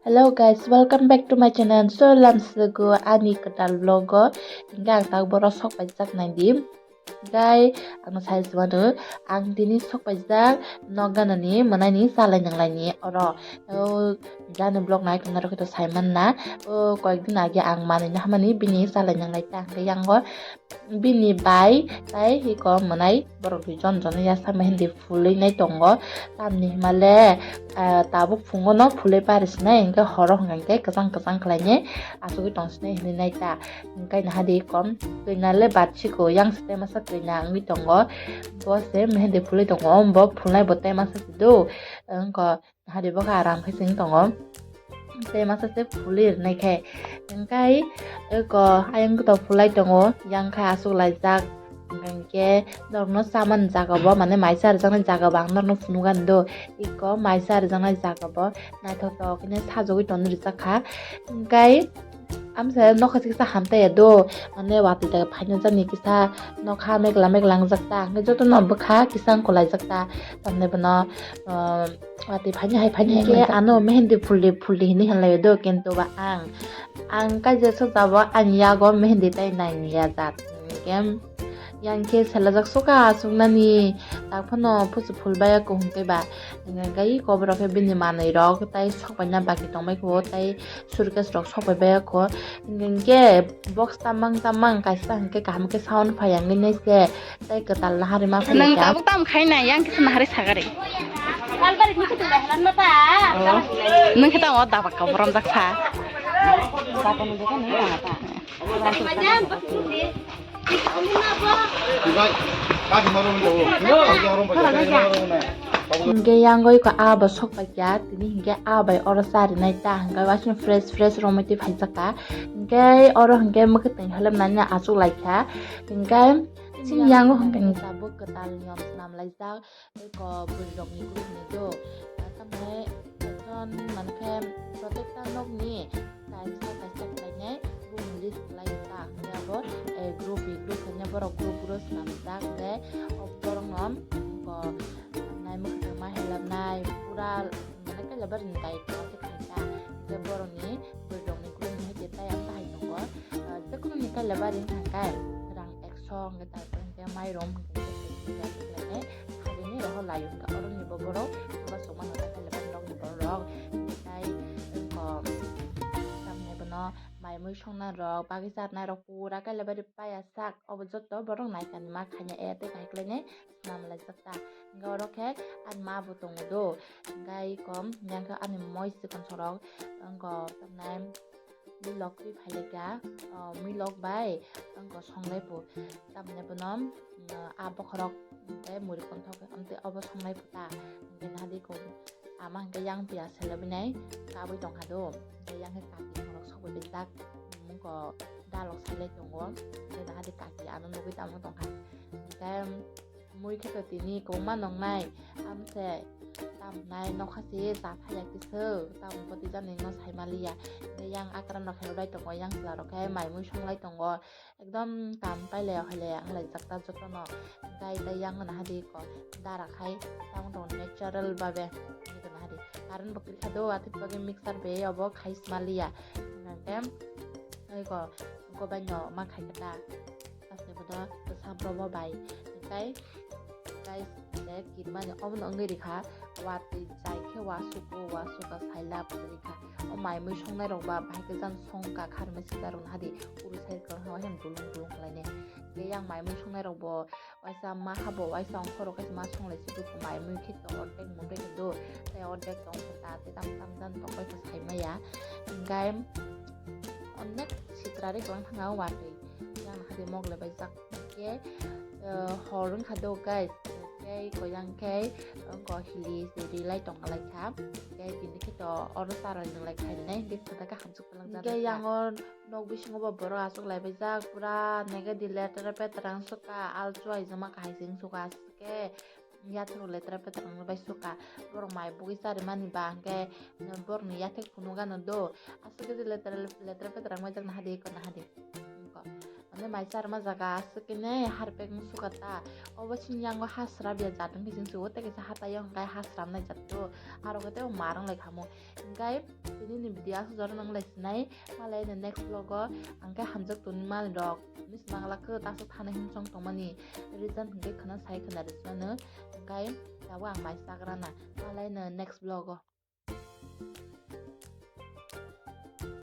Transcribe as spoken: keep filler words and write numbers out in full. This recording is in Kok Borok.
Hello guys, welcome back to my channel. So lamsgo ani kwtal vlog o hingke ang tak boro sok paijak nai di. Gai ang sai mano ang tini sok paijak nok ganani mwnai ni salai nanglai ni oro. O jani vlog nai tongna rok to sai manna. O koyek din age ang manwi na hamani bini salai nanglai ta hingke yango bini bai tai hiko mwnai borok dui jon jon ya sama hindi phulwi nai tongo. Tamni himale, ah, tabuk phungo no phulwi paris nai hingke horo hingke kwchang kwchang khlai nai asugwi tong sinai hinwi nai ta. Hingke naha di kom twina le bat siko yang site masa twina wngwi tongo. Bo se mehende phulwi tongo, bo phulnai bo tai masa si do. Wngko Hari bo kha aram khe sing tongo. Tei masa se phulwi rwnai khe. Hingkai eko ayang kwtal phulai tongo, yang khe aswk laijak. Hingke norokno chamani jaga bo, mane maisa rijaknai jaga bo ang norokno phunukgani do. Eko maisa rijaknai jaga bo naithotok hwnwi sajagwi tonwi rijak kha. Hingkai Amsa nokha se kisa hamtaiya do, mane watwi daga phaina jani kisa nokha megla megla wngjak ta, hwnkhe jotono bwkha kisa wngkulaijak ta, tamni bono, ah, watwi phaina hai phaina hai hwnkhe ano mehendi phuldi phuldi hinwi hinlaiyo do, kintu ba ang, ang kaisa sojabo ani yago mehendi tai naiya jat, hwnkhe yang khe selajak soka aswknani, tak phano pusu phulbaiya kuhum tei ba, hwnkhe koborok khe bini manwi rok tai sokbaina baki tongbai kho, tai Suitcase rok sok bai bai kho. Hingke box tamang tamang kaisa hingke kaham ke sound phai yang nai se tai kwtal nahari ma phai. Nang tabuk tam khai na yang kisa nahari sagari. Nang kita o daba ka borom jak sa. Hingke yang goi ko a bo sok pai kya, tini hingke a bai oro chari nai ta, hingke waising fresh fresh romoi twi phai jak ka, hingke oro hingke mwkhwtwng helam nai no achuk lai kha, hingke chini yang o hingke tabuk kwtal niyom swnam lai jak. Eko bwrwi rokni group ni do. Tamni ekjon mankhe protector nokni kaisa kaisa khlainai bumung list khlai ta hwnkhe abo, eh, group by group khaina borok group group swnamjak hwnkhe o borokno eko nai mwkhwtwng ma helamnai pura mane kaila bari ni daitw khe khaina hwnkhe borokni bwrwi rokni group ni hai khe tai ang bahai tongo. Ah, jekhunu ni kaila bari wngkha hwnkhe rang ekso hwnkhe tarpore hwnkhe mairum hwnkhe khlainai. Habini rohor laio hwnkha oroni bo borok chubachu mano ta khe lebari rokni borok rok tei wngkha tamni bono mai mui songna rok bagwi charnai rok pura khe lebari paya sak obo joto borok naikani ma khaina ya tei kahai khlainai swnam laijak ta hwnkhe oro khe ani ma bo tongo do hwnkhe eko yang khe ani moi chikon sorok wngkha tamnai. Milok twi phailaikha, o milok bai wngkha songlaipo. Tamni bono, mm, a bokhorok tei muri konthok amtwi obo songlaipo ta. Hwnkhe nahadi ko ama hwnkhe yang piya selebinai kabui tongkha do. Hwnkhe yang khe kati borok sokbai rijak, mm, wngkha dalok sailai tongo. Hwnkhe nahadi kati ano nugui tamo tongkha. Hwnkhe Mui khe to tini kwbangma nongnai, amse tamnai nokha se cha thaya kisa, tamo poti jani no sai maliya. Hwnkhe yang akran rok khe rodai tongo, yang chwla rok khe mai mui songlai tongo, ekdom kam pailaya hoilaya wnglaijak ta jotono. Hwnkhe tai yang nahadi ko dara khai tamo tongo natural babe, hwnkhe nahadi current bo kwrwikha do, atwk bagwi mixer bai obo khai se maliya. Hwnkhe oi ko gobaino ma khai khe ta. Asle bono bwsa brobo bai. Tei, tei, tei kirmani omono wngwi rikha, watwi chai khe wasuk o, wasuk o saila puri rikha. O mai mui songnai rok ba bahai khe jan songkha kharmai sida rok hadi uru sai rok haino bulung bulung khlainai. Tei yang mai mui songnai rok bo waisa ma habo, waisa ongkhorok kaisa ma songlai si mai mui khe to ordek mundai khe do, tei ordek tong khe ta, tei tam tam jan tong bai khe sai maya. Hingkai onek sitra ri kwbang thanga o watwi. Yang hadi mok le bai jak khe, eh, hor wngkha do guys. Tei koyang khe, eh, ko hili se ri lai tong lai kha. Tei tini khe to oro chara nung lai khai nai, hingke khe ta khe hamsuk palang jak. Hingke yang o nok bisingo bo borok aswk lai bai jak, pura nege di letra petra wng suk kha, alchwa hijama kahai se wng suk kha, aswk khe yathru letra petra wng bai suk kha. Borok mai bugui chari mani ba hingke borok ni yathek phunuk gano do, aswk khe letra, letra petra wng bai jak nahadi ko nahadi. Wngkha. Nai mai charma jaga aswk khe nai harpek wng suka ta. Obo chini yango ha srap ya jat wngkhe chwng sugo tei kaisa hatai o hwnkhe ha srapnai jat to. Aro khe tei o mar wng lai kha mo. Hwnkhe tini ni video aswk jora nang lai sinai. Malai no next vlog o ang khe hamjak tongni manwi rok. Miss Bangla khe ta aswk thana himsong tongmani reason hwnkhe khna sai khna rwchwano. Hwnkhe tabuk ang mai chagrana. Malai no next vlog o.